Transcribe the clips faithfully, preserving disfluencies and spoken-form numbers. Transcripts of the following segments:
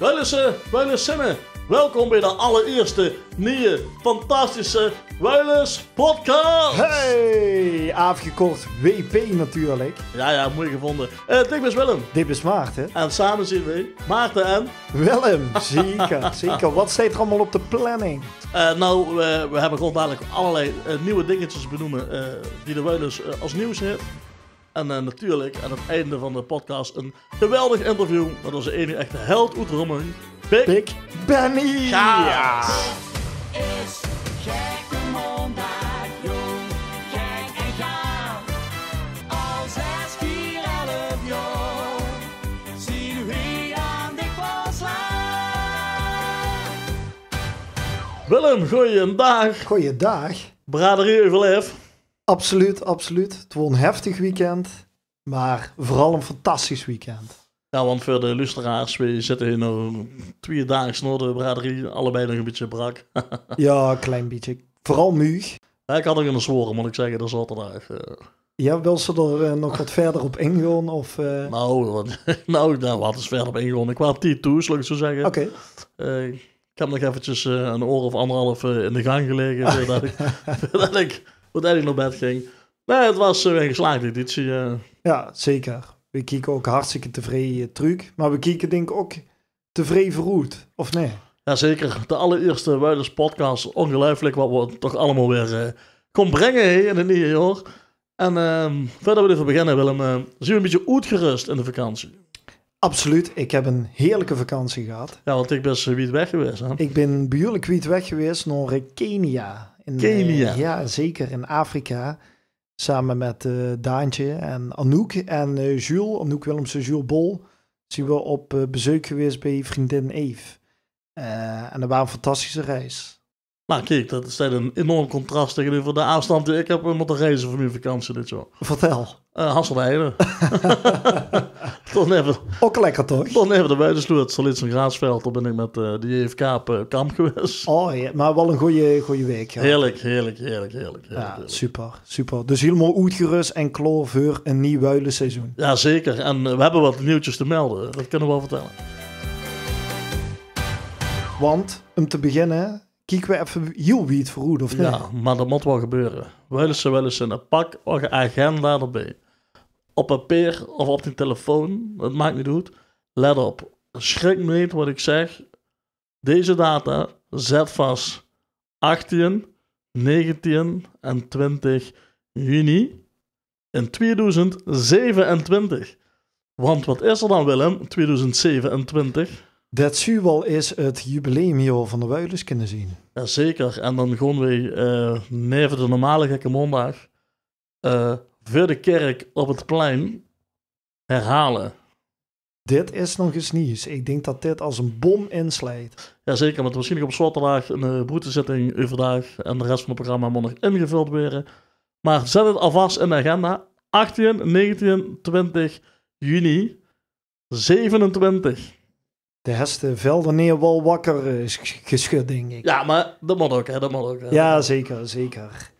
Wuilesse, Wuilesinne, welkom bij de allereerste nieje fantastische Wuiles podcast. Hey, aafgekort W P natuurlijk. Ja, ja, mooi gevonden. Eh, ik ben Willem. Dit is Maarten. En samen zien we Maarten en Willem, zeker, zeker. Wat staat er allemaal op de planning? Eh, nou, we, we hebben gewoon dadelijk allerlei eh, nieuwe dingetjes benoemen eh, die de Wuilus eh, als nieuws heeft. En eh, natuurlijk aan het einde van de podcast een geweldig interview met onze enige echte held oet Roermond, Big, Big Benny. Ja. Ja. Is gekke maondaag, jong. Gek en gaaf. Al zes kier elf jaor zien we aan de klas. Willem, goeiedaag. Goeiedaag. Braderie Euvelef. Absoluut, absoluut. Het was een heftig weekend, maar vooral een fantastisch weekend. Ja, want voor de luisteraars, we zitten hier nog twee dagen snor de braderie, allebei nog een beetje brak. Ja, een klein beetje. Vooral muug. Ja, ik had ook een zware, moet ik zeggen, de zaterdag. eh. Ja, wil ze er eh, nog wat verder op ingaan? Of, eh? Nou, wat, nou, daar wat is verder op ingaan. Ik was op tijd toe, zal ik het zo zeggen. Oké. Eh, ik heb nog eventjes eh, een oor of anderhalf eh, in de gang gelegen voordat ik, voordat ik uiteindelijk naar bed ging. Nee, het was eh, weer een geslaagde editie. eh. Ja, zeker. We keken ook hartstikke tevreden terug. Maar we keken denk ik ook tevreden vooruit, of nee? Jazeker, de allereerste Wuilus podcast. Ongelooflijk wat we toch allemaal weer eh, gaan brengen hè, in het nieuwe jaar. En ehm, voordat we even beginnen, Willem, eh, zien we een beetje uitgerust in de vakantie? Absoluut, ik heb een heerlijke vakantie gehad. Ja, want ik ben eh, wiet weg geweest. Hè? Ik ben behoorlijk wiet weg geweest naar eh, Kenia. In, eh, Kenia? Ja, zeker, in Afrika. Samen met eh, Daantje en Anouk en eh, Jules, Anouk Willemsen, Jules Bol, zien we op eh, bezoek geweest bij vriendin Eve. Eh, en dat was een fantastische reis. Nou, kijk, dat staat een enorm contrast tegenover de afstand die ik heb eh, moeten reizen voor mijn vakantie dit jaar. Vertel. Eh Hasselt Heide. Tot neven, Ook lekker toch? Tot neven de Wuilesloot, zo'n Graatsveld, daar ben ik met eh, de J F K op eh, kamp geweest. Oh ja, maar wel een goede, goede week. Ja. Heerlijk, heerlijk, heerlijk, heerlijk, heerlijk, Ja, heerlijk. Super, super. Dus helemaal uitgerust en klaar voor een nieuw Wuilesseizoen. Ja, zeker. En eh, we hebben wat nieuwtjes te melden. Dat kunnen we wel vertellen. Want, om te beginnen, kieken we even heel wiet vooruit, of niet? Ja, maar dat moet wel gebeuren. Wuilesse, Wuilesse, pak je agenda erbij. Op papier of op die telefoon, het maakt niet uit. Let op. Schrik niet wat ik zeg. Deze data zet vast achttien, negentien en twintig juni in tweeduizend zevenentwintig. Want wat is er dan, Willem, tweeduizend zevenentwintig? Dat zou wel eens het jubileumjaar van de Wuilus kunnen zijn. Jazeker. En dan gaan we eh neven de normale Gekke Maondaag eh, voor de kerk op het plein herhalen. Dit is nog eens nieuws. Ik denk dat dit als een bom inslijt. Jazeker, want waarschijnlijk op zaterdag een eh, boetezitting overdag en de rest van het programma moet nog ingevuld worden. Maar zet het alvast in de agenda. achttien, negentien, twintig juni zevenentwintig. De heste velden neer wel wakker eh, geschud, denk ik. Ja, maar dat moet ook, hè. Dat moet ook, hè. Ja, zeker, zeker.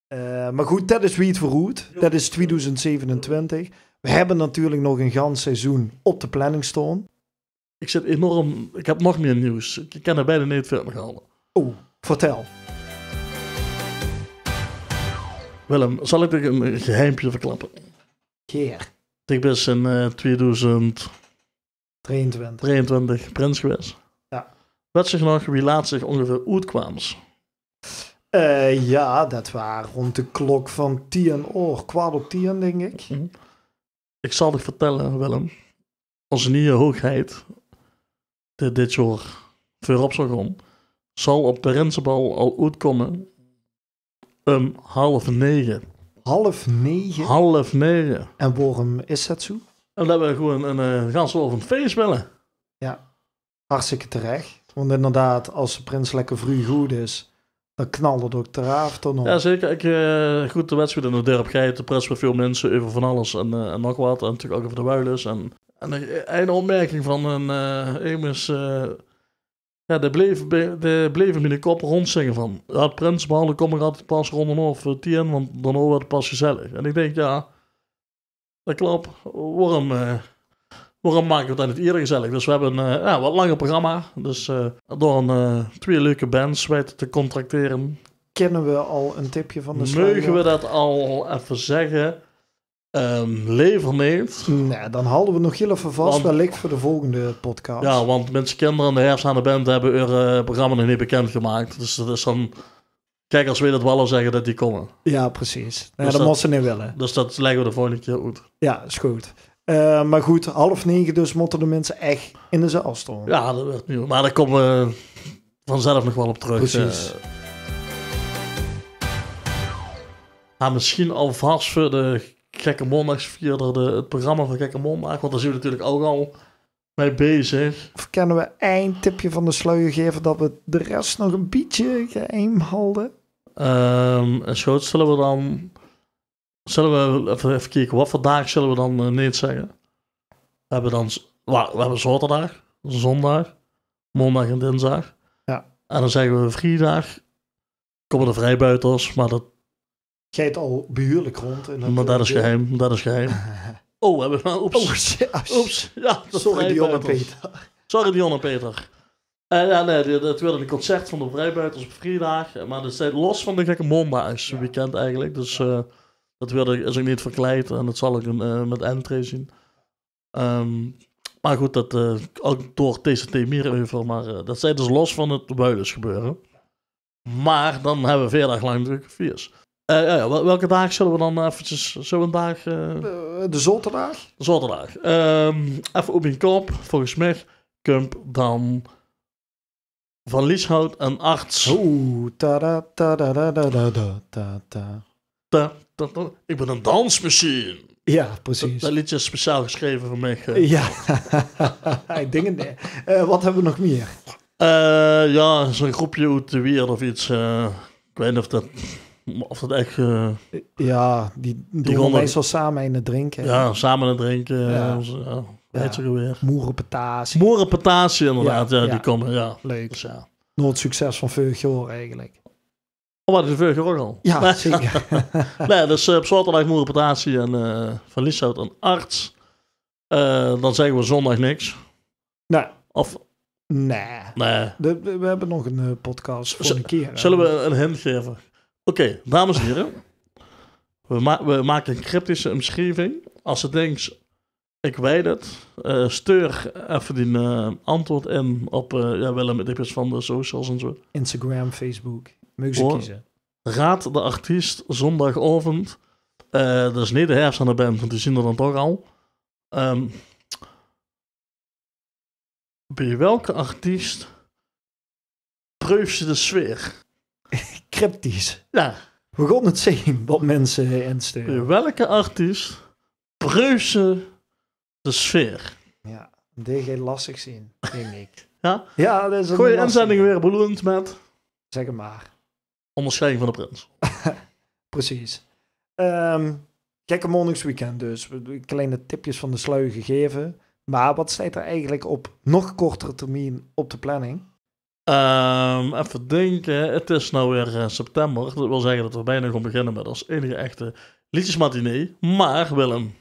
Eh, maar goed, dat is wiet vooruit. Dat is tweeduizend zevenentwintig. We hebben natuurlijk nog een gans seizoen op de planning staan. Ik zit enorm, ik heb nog meer nieuws. Ik kan er bijna niet veel meer halen. Oh, vertel. Willem, zal ik dich een geheimpje verklappen? Geer. Ik ben in eh, tweeduizend drieëntwintig. Drieëntwintig prins geweest. Ja. Weet je nog wie laat zich ongeveer oetkwaams? Eh, ja, dat was rond de klok van tien oor, kwart op tien, denk ik. Mhm. Ik zal dich vertellen, Willem. Onze nieuwe hoogheid, die dit jaar voorop zal gaan, zal op Prinsebal al uitkomen um half negen. Half negen? Half negen. En waarom is dat zo? Omdat we gewoon een uh, gans avond feest willen. Ja, hartstikke terecht. Want inderdaad, als de prins lekker vroeg goed is, dan knalt het ook eraf, toch nog? Ja, zeker. Ik, uh, goed, de wedstrijd in het dorp geit, de pret weer veel mensen over van alles en, uh, en nog wat. En natuurlijk ook over de Wuilus. En, en een opmerking van een uh, Emus, uh, ja, die bleef, die bleef in mijn kop rondzingen van, ja, het prinsebal, dan kom ik altijd pas rond een half tien, want dan wordt het pas gezellig. En ik denk, ja, dat klopt. Waarom uh, Waorum make we 't dan neet ierder gezellig? Dus we hebbe 'n, eh, jao, wat langer programma. Dus, eh, door 'n, eh, twieë leuke bands weite te contractere. Kinne we al 'n tipje van de sluier? Meuge we dat al effe zegge? Ehm, lever neet. Nae, dan halde we nog hiel effe vas, wellich veur de volgende podcast. Jao, want Minse, Kinder en de Herfshane Band hebbe häör, eh, programma nog neet bekindgemaak. Dus dat is dan, kiek, es we dat waal al zegge dat die kómme. Jao, precies. Nae, dus dat mós se neet wille. Dus dat lègke we de volgende kier oet. Jao, is good. Eh, mer good, half nege dus mótte de minse ech in de zaal staon. Jao, dat weurt nuuj. Mer dao kómme we vanzelf nog waal op trök. Precies. Eh. Jao, misschien alvas veur de Gekke Maondaagsvierder de, 't programma van Gekke Maondaag, want dao zien we natuurlik ouch al mei bezig. Of kinne we ein tipje van de sluier geve dat we de res nog e bietje geheim halde? Ehm, is good, zölle we dan, zölle we effe, effe kieke, wat veur daag zölle we dan, eh, neet zegge? We hebbe dan z-, wa-, we hebbe zaoterdaag, zóndaag, maondaag en dinsdaag. Jao. En dan zegge we vriedaag kómme de Vrijbuiters, mer dat geit al behuurlik rónd in 't, mer dat, eh, is geheim, dat is geheim. Oh, we hebbe, oeps. Oh, shit. Oeps, jao, de Vrijbuiters. Sorry, Dion en Peter. Sorry, Dion en Peter. Eh, jao, nae, die, dat weurt 'n concert van de Vrijbuiters op vriedaag, eh, mer dat steit los van de Gekke Maondaags weekend eigelik. Dus, eh, dat weurt, is ouch neet verkleid en dat zal ouch 'n, eh, mit entree zien. Ehm, mer good, dat, eh, ouch door T C T mier euver, mer, eh, dat steit dus los van 't Wuilus gebeure. Mer dan hebbe we veer daag lang natuurlik fies. Eh, jao, jao, wel-, welke daag zölle we dan effekes, zölle we 'n daag, eh, de zaoterdaag? De zaoterdaag. Ehm, effe op mien kop, volges mich kump dan Van Lieshout en Arts. Oeh, ta-da, ta-da-da-da-da-da-da. Ta, ta, ta. Ik ben een dansmachine. Jao, precies. Dat, dat leedje is speciaal geschreve veur mich, eh. Jao. Ik dink 't neet. Eh, wat hebbe we nog mier? Eh, jao, zoe'n groepje oet de Wieërt of iets, eh, ik weit neet of dat, of dat ech, eh, jao, die, die doon gewoen meistal same ein drinke. Jao, same ein drinke, jao. Eh, jao. Weit ze weer. Moerepetasie. Moerepetasie, inderdaad. Jao, jao, die kómme, jao. Leuk. Dus jao. Nao 't succes van veurig jaor eigelik. Oh, wat is veurig jaor ouch al? Jao, zeker. Nae, dus, eh, op zaoterdaag Moerepetasie en, eh, Van Lieshout en Arts. Eh, dan zegge we zóndaag niks. Nae. Of nae. Nae. De, we, we hebbe nog 'n, eh, podcast veur 'n kier, hè. Zulle we 'n hint gaeve? Oké, dames en hiere. We ma-, we make 'n cryptische umsjrieving. Es se dinks, ik weit 't, eh, stuur effe dien, eh, antwoord in op, eh, jao, Willem, ik weit 't, van de socials en zoe. Instagram, Facebook. Meuge ze keze. Raad de artiest zóndaagaovend. Eh, dat is neet de Herfshane Band, want die zien d'r dan toch al. Ehm, bie welke artiest preufs se de sfeer? Cryptisch. Jao. We gaon 't zeen wat minse instuure. Bie welke artiest preufs se de sfeer? Jao, die geit lastig zien, dink ik. Jao? Jao, dat is 'n lastige. Gooj inzending weer beloend met, zeg 't maar, onderscheiding van de prins. Precies. Ehm, Gekke Maondaagsweekend dus. We, we kleine tipjes van de sluier gegeve. Maar wat steit er eigelik op nog kortere termien op de planning? Ehm, effe dinke. 't Is now weer, eh, september. Dat wil zegge dat we bijna gaon beginne met ós einige echte leedjesmatinee. Maar, Willem,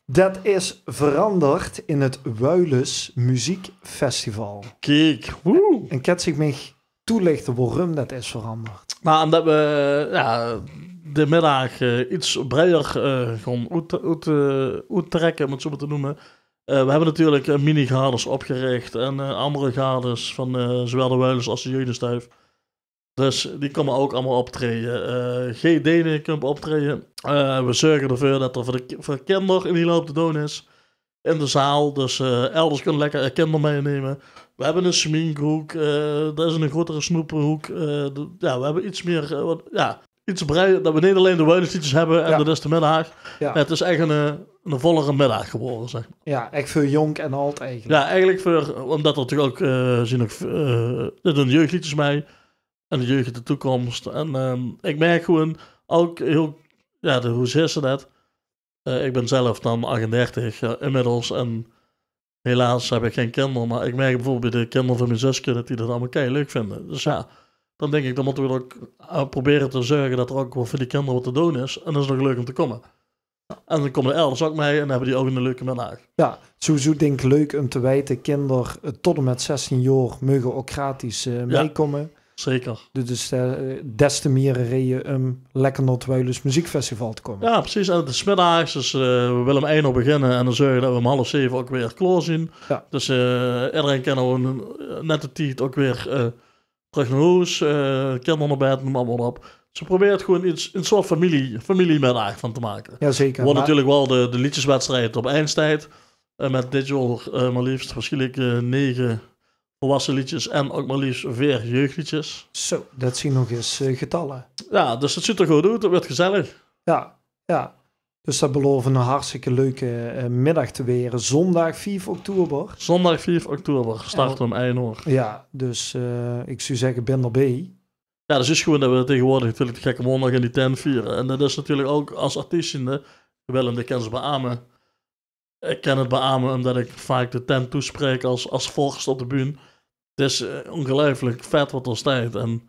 dat is veranderd in 't Wuilus Muziekfestival. Kiek, woe! En kèns se mich toelichte waorum dat is veranderd? Nou, omdat we, jao, de middaag, eh, iets breier, eh, gaon oet-, oet-, eh, oettrèkke, um 't zoe maar te neume. Eh, we hebbe natuurlik, eh, minigardes opgerich en, eh, andere gardes van, eh, zoewaal de Wuilus es de Jeugdenstuif. Dus die kómme ouch allemaol optraeje. Eh, G Dene kump optraeje. Eh, we zörge d'rveur dat d'r veur de ki-, veur kinder 'n hiel houp te doon is in de zaal. Dus, eh, elders kinne lekker, eh, kinder meinumme. We hebbe 'n sminkhoek, eh, d'r is 'n grotere snoepehoek. Eh, de, jao, we hebbe iets mier, eh, wat, jao, iets breier, dat we neet allein de Wuilus liedjes hebbe en de res de middaag. Jao. Jao, 't is ech 'n, eh, 'n vollere middaag gewore, zeg maar. Jao, ech veur jónk en ald eigelik. Jao, eigelik veur, omdat d'r natuurlik ouch, eh, zien ouch, eh, d'r doon jeugdliedjes mei. En de jeugd is de toekomst. En, ehm, ik merk gewoen ouch hiel, jao, de, wie zègke ze dat? Eh, ik bin zelf dan achtendertig, eh, inmiddels. En helaas heb ik gein kinder. Maar ik merk bijvoorbeeld bie de kinder van mien zuske dat die dat allemaol kei leuk vinde. Dus jao, dan dink ik, dan mótte we d'r ouch, eh, probere te zörge dat d'r ouch waal veur die kinder wat te doon is. En dan is 't nog leuk um te kómme. En dan kómme de elders ouch mei en höbbe die ouch 'ne leuke middaag. Jao, sowieso dink ich leuk um te weite, kinder, eh, tot en mit zestien jaor meuge ouch gratis, eh, meikómme. Zeker. Dus, eh, des te mieë reje um lekker nao 't Wuilus Muziekfestival te kómme. Jao, precies. En 't is 's middaags, dus, eh, we wille um ein oor beginne en dan zörge det we um half zeve ouch weer klaor zien. Jao. Dus, eh, ederein kan op 'ne nette tied ouch weer, eh, trök nao hoes, eh, kinder nao bed, neum allemaol op. Dus we probere 't gewoon iets, 'n soort familie, familiemiddaag van te make. Jao, zeker. Woort natuurlik waal de, de leedjeswedstrijd op ein steit. Eh, mit dit jaor, eh, mer leefs waarsjienlik, eh, nege volwasse leedjes en ouch mer leefs veer jeugdleedjes. Zo, det zien nog ins, eh, getalle. Jao, dus 't zuut d'r good oet, 't weurt gezellig. Jao, jao. Dus det beloof 'ne hartstikke leuke, eh, middaag te waere. Zóndaag vief oktober. Zóndaag vief oktober, start um ein oor. Jao, dus, eh, ich zou zègke, bin d'rbie. Jao, det is gewoon det we taegewoordig natuurlik de Gekke Maondaag in die tent viere. En det is natuurlik ouch es artiest ziende, Willem, dich kins 't beame. Ich kan 't beame, umdet ich vaak de tent toespraek es, es vorst op de bühne. 't Is, eh, óngeluifelik vet waat d'r steit. En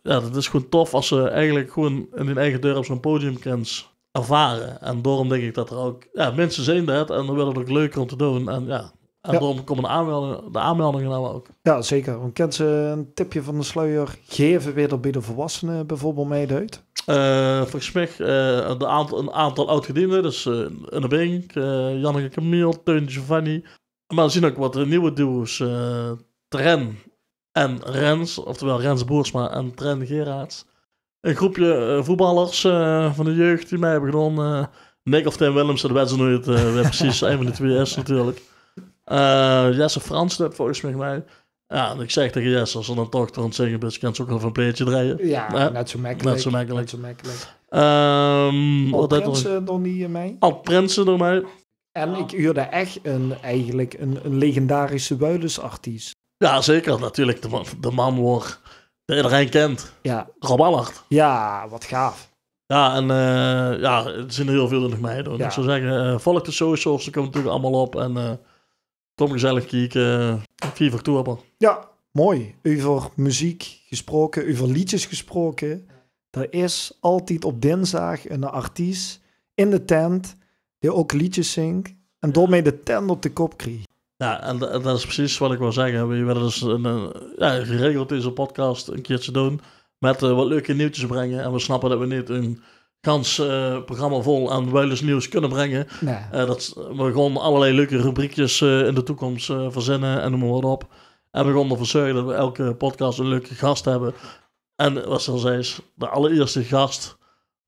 jao, det is gewoon tof es se eigelik gewoon in dien eige dörp zoe'n podium kins ervare. En daorum dink ich det d'r ouch, jao, minse zeen det en dan weurt 't ouch leuker óm te doon. En jao, en daorum kómme de aanmelde-, de aanmeldinge noe ouch. Jao, zeker. Want kins se ein tipje van de sluier gaeve wae d'r bie de volwassene bieveurbeeld meideet? Eh, volges mich, eh, de aant-, ein aantal oud-gediende, dus, eh, Anne Bink, eh, Janneke Camille, Teun Giovanni. Mer d'r zien ouch waat, eh, nuuj duo's, eh, Tren en Rens, oftewel Rens Boersma en Tren Geraerts. Ein groepje, eh, voetballers, eh, van de jeug die mei höbbe gedaon. Eh, Nick of Tim Willemsen, det weite ze noeit, eh, wae precies ein van die twee is natuurlik. Eh, Jesse Frans deit volges mich mei. Jao, en ich zèk taenge Jesse, es se dan toch aan 't zinge bis, kins se ouch nog ein plaetje drejje. Jao, net zo mekkelik. Net zo mekkelik. Net zo mekkelik. Ehm, waat deit d'r Prinsen dan neet mei? Al Prinsen d'r mei. En ich huurde ech ein, eigelik ein, ein legendarische Wuilus-artiest. Jao, zeker. Natuurlik de man, de man waor, dae ederein kint. Jao. Rob Allard. Jao, waat gaaf. Jao, en, eh, jao, d'r zien d'r hiel väöl die nog meidoon. Jao. Ich zou zègke, eh, volg de socials, die kómme natuurlik allemaol op. En, eh, kóm gezellig kieke, vief oktober. Jao, mooi. Euver meziek gesproke, euver leedjes gesproke. D'r is altied op dinsdaag eine artiest in de tent dae ouch leedjes zingk en daomei de tent op de kop krieg. Jao, en d-, en det is precies waat ich wou zègke. Weej wille dus ein, eh, jao, geregeld deze podcast ein keertje doon. Mit, eh, waat leuke nieuwtjes bringe. En we snappe det we neet ein gans, eh, programma vol aan Wuilus nieuws kinne bringe. Nae. Eh, det, we gaon allerlei leuke rubriekjes, eh, in de toekóms, eh, verzinne en neum mer waat op. En we gaon d'r veur zörge det we eder podcast eine leuke gast höbbe. En waat se al zeis, de allerierste gast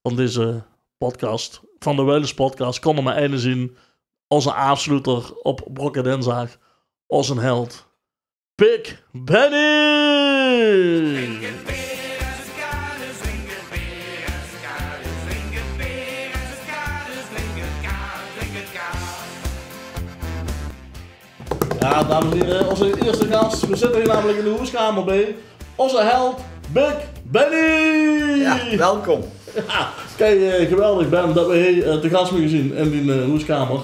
van deze podcast, van de Wuilus podcast, kós d'r mer eine zien. Ózze aafsloeter op Brokkendinsdaag, ózze held, Big Benny! Jao, dames en hiere, ózze ierste gas. We zitte hie namelik in de hoeskamer bie ózze held, Big Benny! Jao, welkom. Jao, kei, eh, geweldig, Ben, det we hie, eh, te gas moge zien in dien, eh, hoeskamer.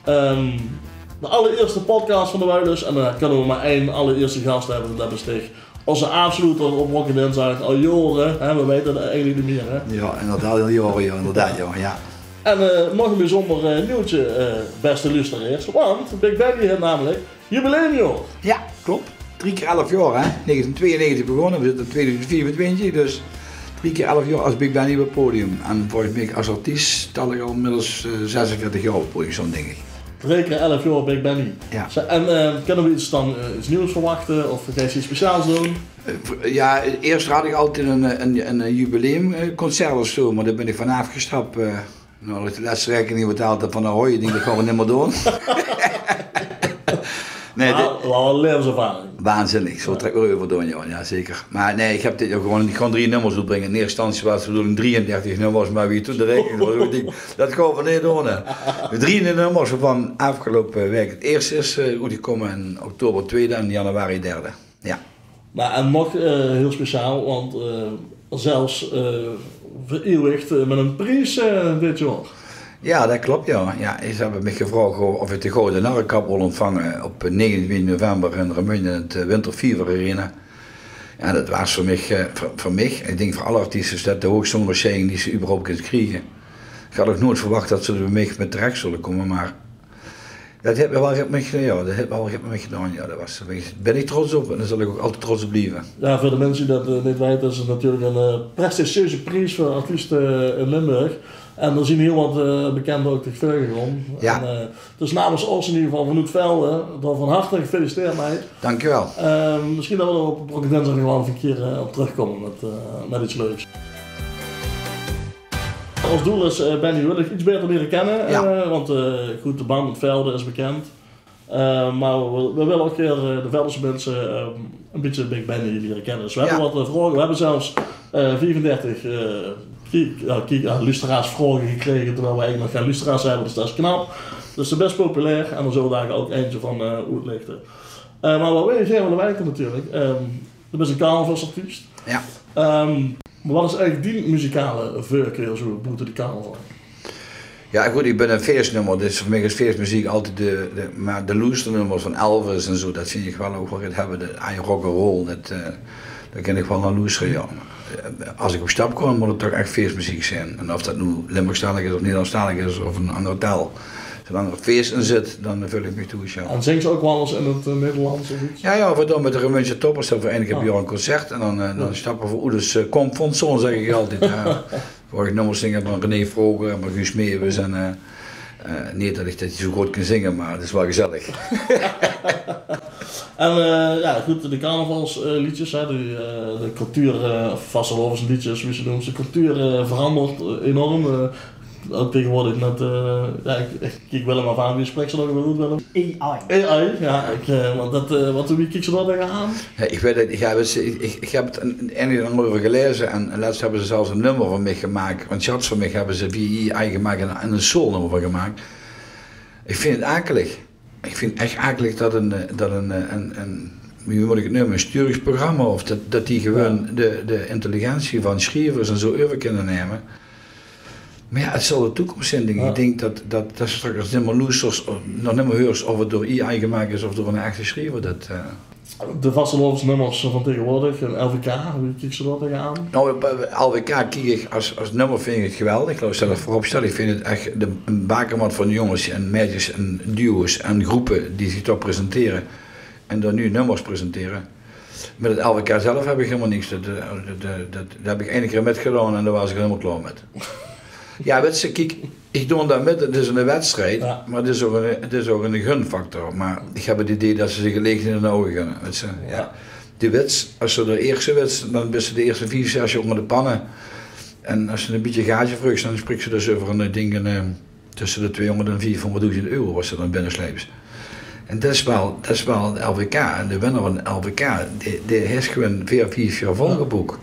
Ehm, de allerierste podcast van de Wuilus. En dan kinne we mer ein allerierste gas höbbe, det is dich. Ózze aafsloeter op Brokkendinsdaag al jaore, hè, we weite 't eigelik neet mieë, hè? Jao, inderdaad, al jaore, jao, inderdaad, jao, jao. En, eh, nog ein bezunjer, eh, nieuwtje, eh, beste loesteraars, want Big Benny haet namelik jubileumjaor. Jao, klop. Drie kier elf jaor, hè? Negentien tweeënnegentig begós, we zitte in tweeduizend vierentwintig, dus drie kier elf jaor es Big Benny op 't podium. En volges mich es artiest tel ich al inmiddels, eh, zesenveertig jaor op 't podium staon, dink ich. Drie kier elf jaor Big Benny. Jao. Zo, en, eh, kinne we iets dan, eh, iets nieuws verwachte? Of geis se iets speciaals doon? Eh, v-, jao, ieërs had ich altied ein, eh, ein, ein, eh, jubileumconcert of zo, mer dao bin ich van aafgestap, eh. Noe, de lèste raekening die ich betaald höb van Ahoy, ich dink, det gaon we nimmer doon. Nae, mer dit waal ein laevenservaring. Waanzinnig, zo trèk ich weer euver doon, jao. Jao, zeker. Mer nae, ich höb dit jaor gewoon, ich gaon drie nummers oetbringe. In ieërste instantie waas de bedoeling drieëndertig nummers, mer wie toen de raekening waas, ich dink, det gaon we neet doon, hè. De drie nummers, wovan aafgeloupe waek 't ieërste is, eh, oetgekómme, in oktober 't twiede en januari 't derde. Jao. Mer, en nog, eh, hiel speciaal, want, eh, zelfs, eh, vereeuwig, eh, mit eine pries, eh, dit jaor. Jao, det klop, jao. Jao, ze höbbe mich gevraog of, of ich de Gouwe Narrekap wól óntvange op, eh, negentien november in Remunj in 't, eh, Winterfever Arena. Jao, det waas veur mich, eh, veur, veur mich, ich dink veur alle artieste, is det de hoogste óngerscheiding die se überhaupt kins kriege. Ich had ouch noeats verwach det ze d'r bie mich mit terech zólle kómme, mer det haet waal get mit mich, jao, det haet waal get mit mich gedaon. Jao, det waas, dao bin ich trots op en dao zal ich ouch altied trots op blieve. Jao, veur de minse die det eh, neet weite, is 't natuurlik ein eh, prestigieuze pries veur artieste eh, in Limburg. En d'r zeen hiel waat eh, bekende ouch dich veurgekómme. Jao. En, eh, dus namens ós in eder geval vanoet Velde, dao van harte gefeliciteerd mei. Dankjewel. Ehm, misschien det we d'r op Brokkendinsdig nog waal ein kier eh, op trökkómme mit, eh, mit get leuks. Ós doel is eh, Benny Hulik get baeter liere kènne. Jao. Eh, want eh, good, de band mit Velde is bekènd. Eh, mer we, we wille ouch weer eh, de Veldese minse eh, ein bietje bie Benny liere kènne. Dus we höbbe Jao. waat eh, vraoge. We höbbe zelfs eh, viefendertig eh, kiek, jao, kiek, jao, luusteraarsvraoge gekrege, terwiel we eigelik nog gein luusteraarsjes höbbe, dus det is knap. Dus de bès populair en dao zólle we dao ouch eintje van eh, oetlichte. Eh, mer waat we gaer wille weite natuurlik, ehm, doe bès ein carnavalsartiest. Jao. Ehm, mer waat is eigelik dien muzikale veurkeur zoe boete de carnaval? Jao, good, ich bin ein feesnummer, dus veur mich is feesmeziek altied de, de, mer de loesternummers van Elvis en zoe, det vinj ich waal ouch waal get höbbe, de, ah, rock-'n-roll, det eh, dao kin ich waal nao loestere, jao. Eh, es ich op stap kóm, mót 't toch ech feesmeziek zeen. En of det noe Limburgstalig is of Nederlandstalig is of ein anger taal. Zoelang d'r fees in zit, dan veul ich mich thoes, jao. En zings se ouch waal ins in 't eh, Nederlands of get? Jao, jao, veer doon mit de Remunjse Toppers höbbe veer einig per Ah. jaor ein concert. En dan, eh, dan stappe veer oet ós eh, comfortzone, zègk ich altied. Jao. Wao ich nummers zing van René Vroger en van Guus Meeuwis. En eh, eh, neet det ich det zoe good kin zinge, mer 't is waal gezellig. En eh, jao, good, de carnavalsleedjes, hè, de, eh, de cultuur, eh, of vastelaovesleedjes, wie se 't neums, de cultuur eh, verandert eh, enorm. Eh, ouch taegewoordig mit, eh, jao, ich, ich kiek Willem aaf aan, wie spreks se det ouch weer oet, Willem? A I. A I, jao, ich, eh, want det, eh, waat, wie kieks se dao taengenaan? Jao, ich weit 't, ich höb 't, ich, ich, ich höb 't ein, ein en anger euver gelaeze en, en lèts höbbe ze zelfs ein nummer van mich gemaak. Want sjats van mich höbbe ze via A I gemaak en, en ein soulnummer van gemaak. Ich vinj 't akelig. Ich vinj 't ech akelig det ein, eh, det ein, eh, ein, ein, wie mót ich 't neume, ein sturingsprogramma of det, det die gewoon de, de intelligentie van sjrievers en zoe euver kinne numme. Mer jao, 't zal de toekóms zeen, dink ich. Jao. Ich dink det, det, det se straks nimmer loesters, of, nog nimmer heurs of 't door A I gemaak is of door ein echte sjriever. Det eh, De vastelaovesnummers van taegewoordig, ein L V K, wie kieks se dao taengenaan? Noe, bie, bie L V K kiek ich es, es nummer vinj ich 't geweldig. Laot ich det veurop stelle. Ich vinj 't ech de, ein bakermat van jónges en maedjes en duo's en gróppe die zich dao presentere en dao noe nummers presentere. Mit 't L V K zelf höb ich hielemaol niks. Det, eh, det, det, det, dao höb ich eine kier mitgedaon en dao waas ich hielemaol klaor mit. Jao, wèts se, kiek, ich doon dao mit, 't is ein wedstrijd, Jao. mer 't is ouch ein, 't is ouch ein gunfactor. Mer ich höb 't idee det ze zich 't leech in de ouge gunne, wèts se. Jao. Jao. De wits, es se de ierste wits, dan bis se de ierste vief, zès jaor ónger de panne. En es se ein bietje gaatje vrugs, dan spriks se dus euver ein ding, ein, eh, tösse de twiehonger en viefhongerdoezend euro waat se dan binnesleips. En det is waal, det is waal 't L V K. En de winnaar van 't L V K, dae, dae haet gewoon veer, vief jaor volgebook.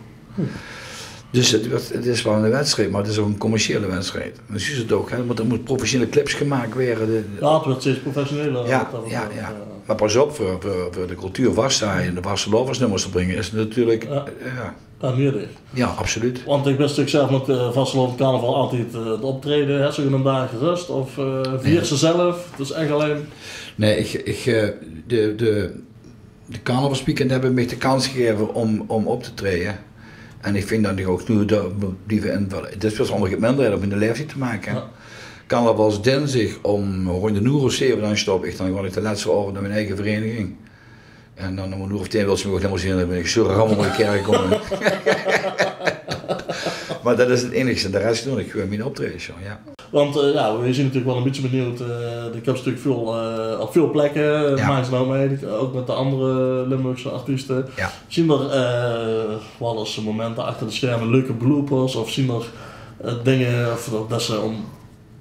Dus 't wuuert, 't is waal ein wedstrijd, mer 't is ouch ein commerciële wedstrijd. Det is 't ouch, hè. D'r mótte, d'r mótte professionele clips gemaak waere. De, de Jao, 't wuuert steeds professioneler. Jao, Waat det jao, betröf, jao. eh. Mer pas op, veur, veur, veur de cultuur vas te haje en de vastelaovesnummers te bringe is 't natuurlik, Jao. eh, jao. Jao, nuuedig. Jao, absoluut. Want ich wis natuurlik zelf mit eh vastelaovend, carnaval altied eh, 't optraeje. Höbs se ein daag gerös of eh viers se zelf? 't Is ech allein... Nae, ich, ich, eh, de, de, de carnavalsweekend höbbe mich de kans gegaeve óm, óm op te traeje. En ich vinj det ich ouch noe dao blieve invölle. 't Is pas waal get minder, det haet ouch mit de laeftied te make, hè. Jao. Carnavalsdinsdig óm rónd ein oer of zeve, dan stop ich. Dan gaon ich de lètste aovend nao mien eige vereiniging. En dan óm ein oer of tieën wils se mich ouch neet mie zeen, dan bin ich zoe ram ónger de kèrk gekómme. Mer det is 't einigste. De res doon ich gewoon mien optraejes, jao. Jao. Want eh, jao, we zeen natuurlik waal ein bietje benuujd. Eh de kums natuurlik väöl, eh, op väöl plekke, eh, Jao. maaks se noe mei, ouch mit de anger Limburgse artieste. Jao. Zeen d'r eh waal ins momente achter de scherme, leuke bloopers, of zeen d'r eh, dinger, of det, det se óm,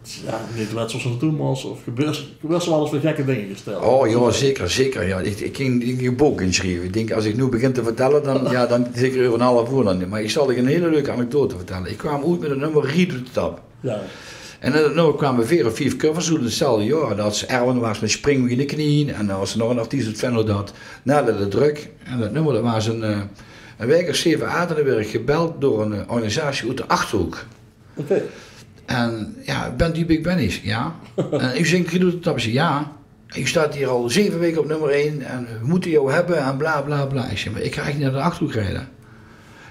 jao, neet wèts wo se nao toe mós, of gebeurt, gebeurt d'r waal ins weer gekke dinger gesteld? Oh jao, zeker, zeker. Jao, ich, ich kin, ich kin ein book insjrieve. Ich dink, es ich noe begin te vertèlle, dan, jao, dan zit ich d'r euver ein haaf oer dan. Mer ich zal dich ein hiel leuke anekdote vertèlle. Ich kwaam oet mit 't nummer Rie doet de tap. Jao. En in det nummer kwame veer of vief covers oet in 'tzelfde jaor. Det waas Erwin, waas mit Spring wie de knien. En dan waas d'r nog ein artiest oet Venlo, det Nelle de Druk. En det nummer, det waas ein, eh, ein waek of zeve aad en dan woort ich gebeld door ein, eh, organisatie oet de Achterhoek. Oké. En jao, bent u Big Benny? Jao. En u zingt Rie doet de tap? Jao. U staat hier al zeven weken op nummer één en we moeten jou hebben en bla bla bla. Ich zèk, mer ich gaon ech neet nao de Achterhoek rieje.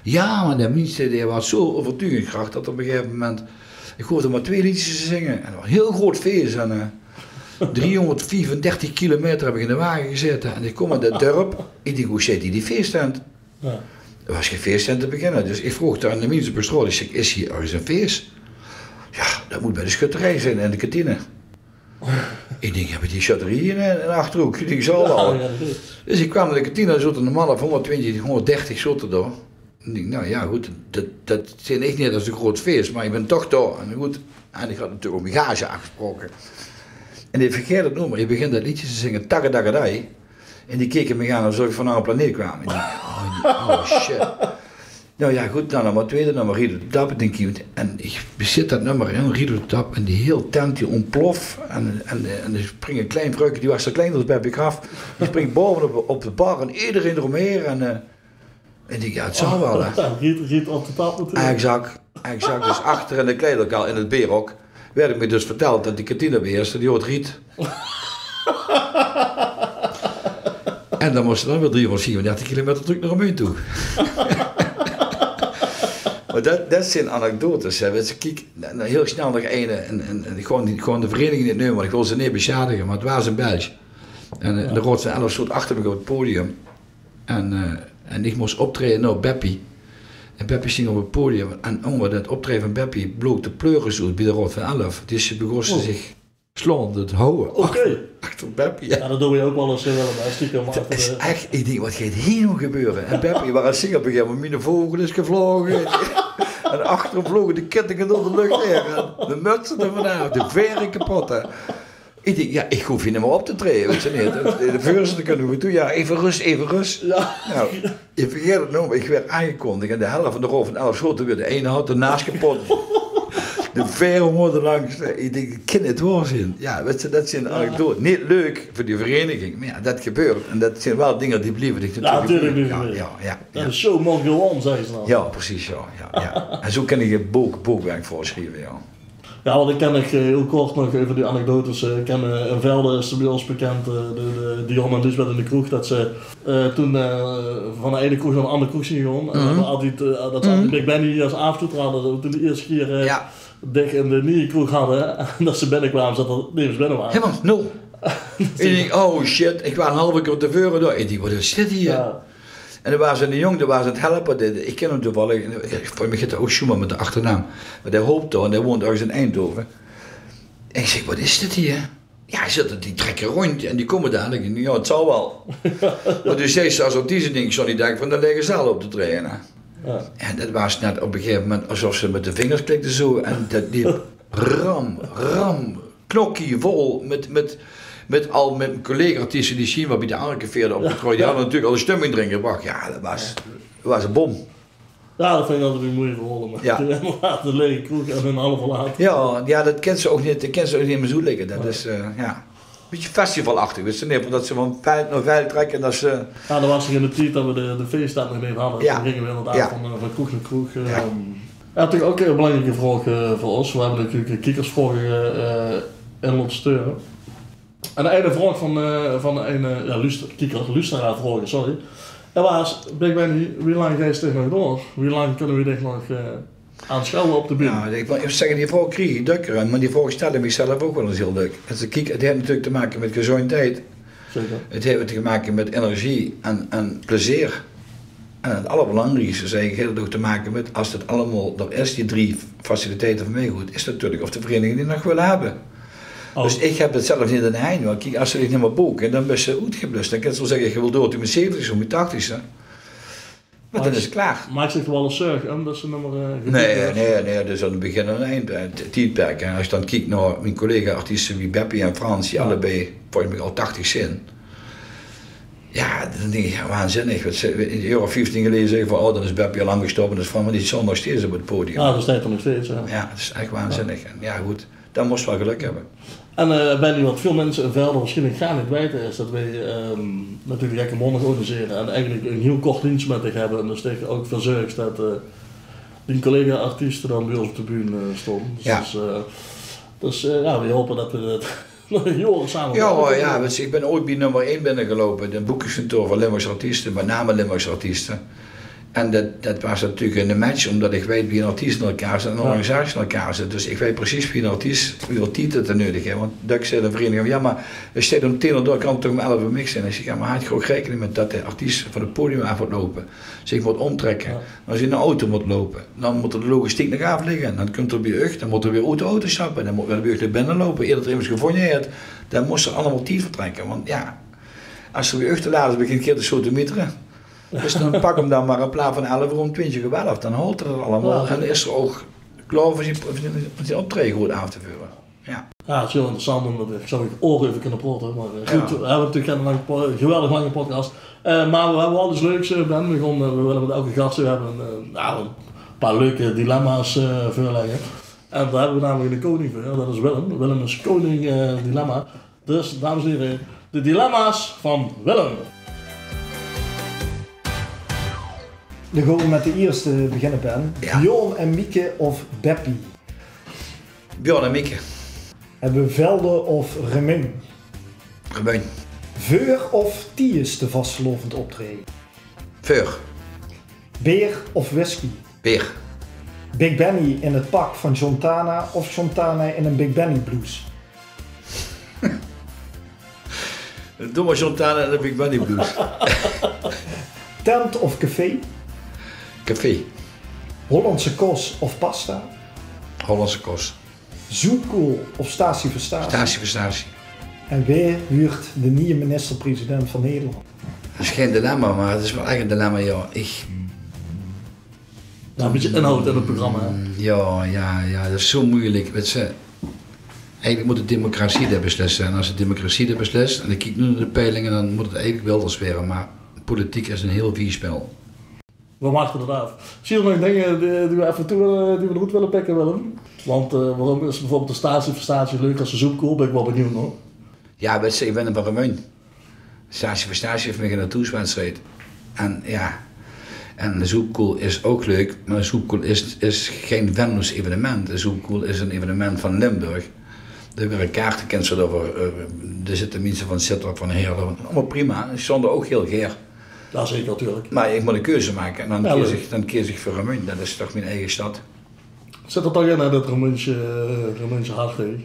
Jao, mer de miens dae haw zoe'n euvertuugingskrach det op ein gegaeve moment Ich hoof d'r mer twee leedjes te zinge. En dat waas ein hiel groot fees. En eh, driehonderdviefendertig kilometer höb ich in de wage gezaete. En ich kóm in dat dörp. Ich dink, wie zit hie die feestent? D'r waas gein feestent te beginne. Dus ich vroog dao aan de miense op de straot. Ich zèk, is hie örges ein fees? Jao, dat mót bie de sjötterie zeen en de kantine. Ich dink, höbbe die sjötterie in, in de achterhook? Ich dink, zal waal. Dus ich kwaam in de kantine, dao zote normaal hóngerdtwintig, hóngerddertig zote dao. Ich dink, nou jao, good, dat, dat zeen ich neet es ein groot fees, mer ich bin toch dao. En good, en ich had natuurlik ouch mien gage aafgesproke. En ich vergaet 't noeats, ich begin dat leedje te zinge, Takkedakkedai. En die keke mich aan esof ich van 'n anger planeet kwaam. Ich dink, oh, oh shit. Nou jao, good, dan nummer twee, dan nummer Riet op de tap, dink ich. En ich bezit dat nummer in, Riet op de tap, en die hiel tent die óntplof. En, en, en d'r spring ein klein vruike, die waas zo klein es Beppie Kraft. Die spring baovenop op de bar en ederein d'romhaer. En eh, ich dink, jao, 't zal waal, hè. Riet, Riet op de tap natuurlik. Exact, exact. Dus achter in de kleidkamer, in 't beerhok, waerd mich dus verteld dat die kantinebeheerster, die hoot Riet. En dan mós se dan weer driehonderdvierendertig kilometer trök nao Remunj toe. Mer dat, dat zeen anekdotes, hè. Wèts se, kiek, dan, dan hiel snel nog eine, en, en, en gewoon, gewoon de vereiniging neet neume, want ich wil ze neet besjadige, mer 't waas ein Belsj. En eh, de Raod van Elf zoot achter mich op 't podium. En eh, en ich mós optraeje nao Beppie. En Beppie sting op 't podium. En ónger dat optraeje van Beppie blook de pleuris oet bie de Raod van Elf. Dus ze begóste zich slaonde te houwe. Oké. Achter, achter Beppie. Jao, dat doon ich ouch waal ins, eh, waal ins stiekem achter de... Ech, ich dink, wat geit hie noe gebeure? En Beppie waas aan 't zinge, op ein gegaeve moment, mien vogel is gevloge. En achter 'm vloge de kettinge door de luch haer. En de mutse d'r vanaaf, de vaere kepot, hè. Ich dink, jao, ich hoof hie neet mie op te traeje, wèts se neet. De veurzitter kump nao mich toe, jao, effe rös, effe rös. Jao. Nou, ich vergaet 't noeats, ich waer aangekondig en de helf van de Raod van Elf zote weer, de eine had de naas kepot. De vaere hóngerde langs. Ich dink, 't kin neet waor zeen. Jao, wèts se, dat zeen anekdotes. Neet leuk veur die vereiniging, mer jao, dat gebeurt. En dat zeen waal dinger die blieve dich natuurlik... Jao, natuurlik blieve. Jao, jao, jao. De show must go on, zègke ze dan. Jao, precies, jao, jao, jao. En zo kin ich ein book, bookwerk vol sjrieve, jao. Jao, want ich kin nog, eh, hiel kort nog euver die anekdotes, eh, ich kin, eh, in Velde is 't bie ós bekind, eh, de, de, Dion en Liesbeth in de kroeg, dat ze, eh, toen, eh, van de eine kroeg nao de anger kroeg zeen gegange. En dat we altied, eh, dat ze altied Big Benny es aaftoetraeje hadde. Dat we toen de ierste kier, eh, dich in de nieje kroeg hadde. En dat ze binnekwaam, zat d'r nemes binne waor. Hielemaol nul. Ich dink, oh shit, ich waor ein haaf oor te veure dao. Ich dink, wat is dit hie? Jao. En d'r waas eine jóng, dae waas aan 't helpe. Dae, ich kin 'm toevallig. En, eh, volges mich heet 'r ouch Schumann mit de achternaam. Mer dae hoopt dao en dae woont örges in Eindhoven. En ich zèk, wat is dit hie? Jao, hae zit, die trèkke róndj en die kómme dalik. En jao, 't zal waal. Mer dus zag ze, es op deze dink, ich zou neet dinke van de laege zaal op te traeje, hè. Jao. En dat waas net op ein gegaeve moment esof ze mit de vingers klikde zo. En dat leep ram, ram, knokkie vol mit, mit, mit al mit mien collega-artieste die sjien waal bie de anger café hadde opgetraoje. Die hadde natuurlik al de stumming d'rin gebrach. Jao, dat waas, dat waas ein bom. Jao, dat vinj ich altied weer moeie verhaole, mer inderdaad, de laege kroeg en ein half oor later. Jao, jao, dat kins se ouch neet, dat kins se ouch neet mie zo ligke. Dat is, eh, jao. Bietje festivalachtig, wèts se neet, want dat ze van veld nao veld trèkke en dat ze... Jao, dat waas nog in de tied dat we de, de feestent nog neet hadde. Jao. Toen ginge we inderdaad van, eh, van kroeg nao kroeg, eh. Jao, natuurlik ouch ein belangrieke vraog, eh, veur ós. We höbbe natuurlik ein kiekersvraog, eh, in laote sture. En ein vraog van, eh, van ein, eh, jao, luuster-, kieker, luusteraar vraoge, sorry. Dat waas, Big Benny, wie lang geis dich nog door? Wie lang kinne we dich nog, eh, aansjouwe op de bühne? Jao, ich mót zègke, die vraog krieg ich dökker, mer die vraog stel ich mich zelf ouch waal ins hiel dök. En ze kiek, 't haet natuurlik te make mit gezóndjheid. Zeker. 't Haet te make mit energie en, en plezeer. En 't allerbelangriekste, zèk ich, haet 't ouch te make mit, es 't allemaol d'r is, die drie faciliteite van mei good, is natuurlik of de vereiniging die nog wil höbbe. Dus ich höb 't zelf neet in de henj, want kiek, es ze dich neet mie boke, dan bis se oetgeblust. Dan kins se waal zègke, ich wil door tot mien zeventigste of mien tachtigste. Mer dan is 't klaor. Maaks se dich waal ins zörg um dat se neet mie, eh, geboek wuuers? Nae, nae, nae, dat is aan 't begin en 't eind, eh, 't tiedperk. En es ich dan kiek nao mien collega-artieste wie Beppie en Frans, die allebei volges mich al tachtig zeen. Jao, dan dink ich, jao, waanzinnig. Wat ze, ein jaor of vieftien geleje zag ich van, oh, dan is Beppie al lang gestop en dat is Frans, mer die staon nog steeds op 't podium. Jao, dat steit d'r nog steeds, jao. Jao, dat is ech waanzinnig. En jao, good. Dan mós se waal gelök höbbe. En, eh, Benny, wat väöl minse in Velde waarsjienlik gaar neet weite, is dat weej, ehm, natuurlik Gekke Maondig organisere en eigelik ein hiel kort dienstje mit dich höbbe. En dus dich ouch veur zörgs dat, eh, dien collega-artieste dan bie ós op de bühne, eh, staon. Dus, jao, dus, eh, dus, eh, jao, weej hope dat we dat nog jaore same... Jao, jao, wèts se, ich bin ooit bie nummer ein binnegeloupe, 't boekingskantoor van Limburgse artieste, mit name Limburgse artieste. En det, det waas natuurlik ein match, ómdet ich weit wie ein artiest in elkaar zit en ein organisatie in elkaar zit. Dus ich weit precies wie ein artiest, wieväöl tied det 'r neudig haet. Want dök zag de vereiniging: "Jao, mer ich steit óm tieën oor dao, kan 't toch óm elf oor 's middigs zeen?" Ich zèk: "Jao, mer haaj ich ouch raekening mit det de artiest van 't podium aaf mót loupe, zich mót ómtrèkke, dan zien de auto mót loupe, dan mót 'r de logistiek nog aaflègke, dan kump 'r bie uch, dan mót 'r weer oet de auto stappe, dan mót 'r weer bie uch nao binne loupe, eer det 'r emes gevónje haet, dan mós 'r allemaol tied vertrèkke." Want jao, es 'r bie uch te laat is, begint 'r te sodemietere. Dus dan pak 'm dan mer in plaats van elf oor óm twintig oor elf. Dan haoltj 'r det allemaol en is 'r ouch klaor veur zien, veur zien optraeje good aaf te veure. Jao. Jao, 't is hiel interessant, ómdet ich zou mich oere euver kinne praote, mer, eh, good, veer höbbe natuurlik gein lang po-, geweldig lange podcast. Eh, mer veer höbbe waal get leuks, eh, Ben. Veer gaon, eh, veer wille mit eder gas, veer höbbe ein, eh, jao, ein paar leuke dilemma's, eh, veurlègke. En dao höbbe veer namelik eine keuning veur. Det is Willem. Willem is keuning, eh, dilemma. Dus, dames en hiere, de dilemma's van Willem. Dan gaon veer mit de ierste beginne, Ben. Jao. Björn en Mieke of Beppie? Björn en Mieke. Höbbe veer Velde of Remunj? Remunj. Veur of tiedes de vastelaovend optraeje? Veur. Beer of whisky? Beer. Big Benny in 't pak van John Tana of John Tana in ein Big Benny bloes? Doe mer John Tana in ein Big Benny bloes. Tent of café? Café. Hollandse kos of pasta? Hollandse kos. Zoepkoel of Statie veur Statie? Statie veur Statie. En wae wuuertj de nieje minister-president van Nederland? Det is gein dilemma, mer 't is waal ech ein dilemma, jao. Ich... Jao, ein bietje inhoud in 't programma, hè? Mm, jao, jao, jao, det is zo meujelik. Wèts se, eigelik mót de democratie det beslisse. En es de democratie det beslis, en ich kiek noe nao de peilinge, dan mót 't eigelik Wilders waere. Mer politiek is ein hiel vies spel. Veer wachte 't aaf. Zeen d'r nog dinger die, die veer effe toe wille, die veer d'roet wille pikke, Willem? Want, eh, waorum is bieveurbeeld de Statie veur Statie leuker es de Zoepkoel? Bön ich waal benuujd nao. Jao, wèts se, ich bön van Remunj. Statie veur Statie is veur mich ein thoeswedstrijd. En jao, en de Zoepkoel is ouch leuk, mer de Zoepkoel is, is gein Venloos evenement. De Zoepkoel is ein evenement van Limburg. Dao waere kaarte, kins se dao veur, eh, dao zitte minse van Zitterd, van Heerle, allemaol prima. Ich stóng dao ouch hiel gaer. Jao, zeker, natuurlik. Mer ich mót ein keuze make en dan kees ich, dan kees ich veur Remunj. Det is toch mien eige stad. Zit d'r toch in, hè, det Remunjse, eh, Remunjse hart, hè?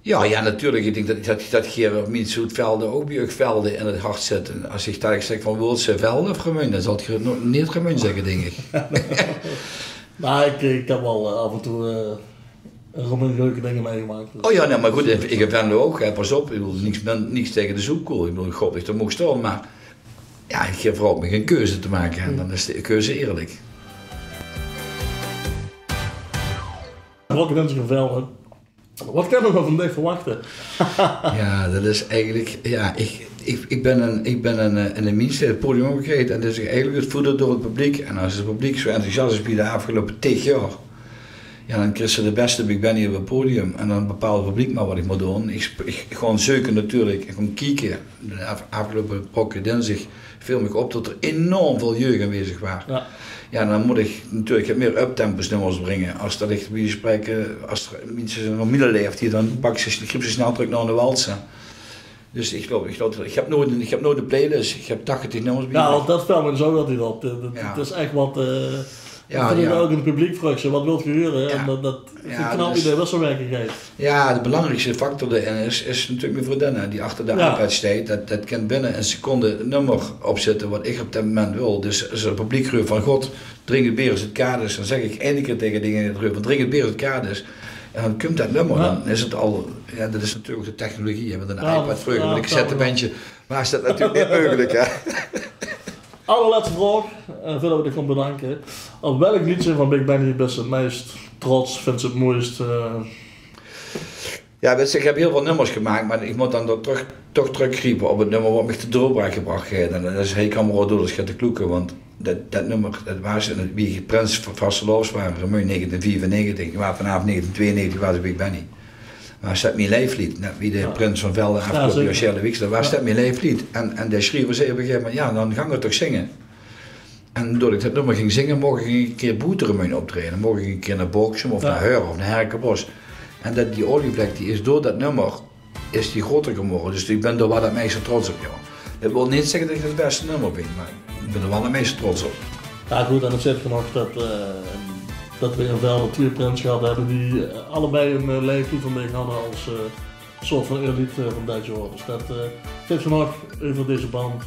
Jao, jao, natuurlik. Ich dink det, det, det geer minse oet Velde ouch bie uch Velde in 't hart zitte. Es ich dalik zèk van: "Wils se Velde of Remunj?" Dan zalt geer neet Remunj zègke, dink ich. Mer ich, ich höb waal, eh, aaf en toe, eh, in Remunj leuke dinger mitgemaak. Dus... Oh jao, nae, mer good, ich in Venlo ouch, hè, pas op. Ich bedoel, niks, niks taenge de Zoepkoel. Ich bedoel, god, ich, dao moch ich toch, mer jao, geer vraogtj mich ein keuze te make en dan is de keuze eerlik. Rokke Dinsdig in Velde. Waat kinne veer van dich verwachte? Jao, det is eigelik, jao, ich, ich, ich bön ein, ich bön ein, eh, ein mins dae 't podium opgeit en dae zich eigelik laot voede door 't publiek. En es 't publiek zo enthousias is wie de aafgeloupe tig jaor, jao, dan kriegs se de bèste Big Benny op 't podium. En dan bepaalt 't publiek mer waat ich mót doon. Ich, ich gaon zeuke natuurlik, ich gaon kieke. De aaf-, aafgeloupe Rokke Dinsdig viel mich op det d'r enorm väöl jeug aanwezig waas. Jao. Jao, dan mót ich natuurlik get mieë uptempo's nummers bringe. Es det ich, wie ze spraeke, es d'r minse van middelieftied, dan pak ich ze, griep ze snel trök nao de walse. Dus ich gaon, ich gaon, ich höb noeit ein, ich höb noeit ein playlist. Ich höb tachtig nummers bie mich. Jao, want det viel mich zo waal op. Det, det, det is ech waat, eh, Jao, det vinj ich ouch ein publiek vraogje. Waat wilt geer hure? Jao. En det, det, jao, det is knap, wie de wisselwerking geit. Jao, de belangriekste factor d'rin is, is natuurlik mien vriendin, hè, die achter de iPad steit. Det, det kan binne ein seconde 't nummer opzitte waat ich op det moment wil. Dus es 't publiek reuk van: "God, drink 't beer es 't kaad is," dan zèk ich eine kier taenge dae in 't reur van: "Drink 't beer es 't kaad is." En dan kump det nummer, jao, dan is 't al, jao, det is natuurlik de technologie, hè, mit ein iPad vreuger, mit ein cassettebendje, waas det natuurlik neet meugelik, hè. Allerlètste vraog, eh, veurdet v'r dich gaon bedanke. Op welk leedje van Big Benny bès se 't meis trots, vinjs se 't moeis, eh? Jao, wèts se, ich höb hiel väöl nummers gemaak, mer ich mót dan toch trök, toch trökgriepe op 't nummer waat mich de doorbraak gebrach haet. En det is Hey Kameraod, doot 't, 't geit de kloeke, want det, det nummer, det waas in 't, wie ich prins van vastelaovend waas in Remunj, negentien viefennegentig, mer vanaaf negentien tweeënnegentig waas ich Big Benny. Waas det mien leefleed, net wie de prins van Velde aafgeloupe jaor, Sjelle Wiekster, waas det mien leefleed. En, en de sjriever zag op ein gegaeve moment: "Jao, dan gank 't toch zinge." En doordet ich det nummer ging zinge, moch ich ein kier boete Remunj optraeje. Dan moch ich ein kier nao Baoksem of nao Heure of nao Herkenbosch. En det, die olievlek, die is door det nummer, is die groter gewore. Dus ich bön dao waal 't meiste trots op, jao. Det wil neet zègke det ich 't 't bèste nummer vinj, mer ich bön d'r waal 't meiste trots op. Ja, good, en 't zit genóg det, eh, det we in Velde twieë prinse gehad höbbe die, eh, allebei ein, eh, leeftied van mich hadde es, eh, soort van elite, eh, van det jaor. Dus det, eh, zit genóg euver deze band.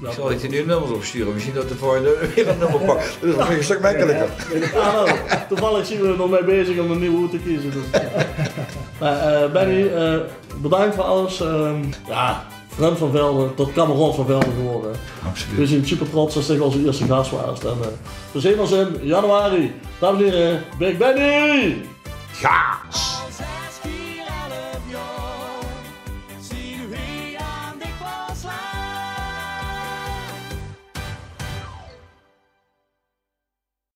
Ja, ich zal dich die nuuj nummers opsture. Mesjien det de volgende weer ein nummer pak. Det is mesjien ein stök mekkeliker. Ja, noe, toevallig zeen we d'r nog mei bezig óm ein nuuj oet te keze. Dus, ja. Mer, eh, Benny, eh, bedank veur alles. Ehm, ja, vrund van Velde, tot kameraod van Velde gewore. Absoluut. We zeen super trots det se ós ierste gas waas. En, eh, we zeen ós in januari. Dames en hiere, Big Benny! Gaas!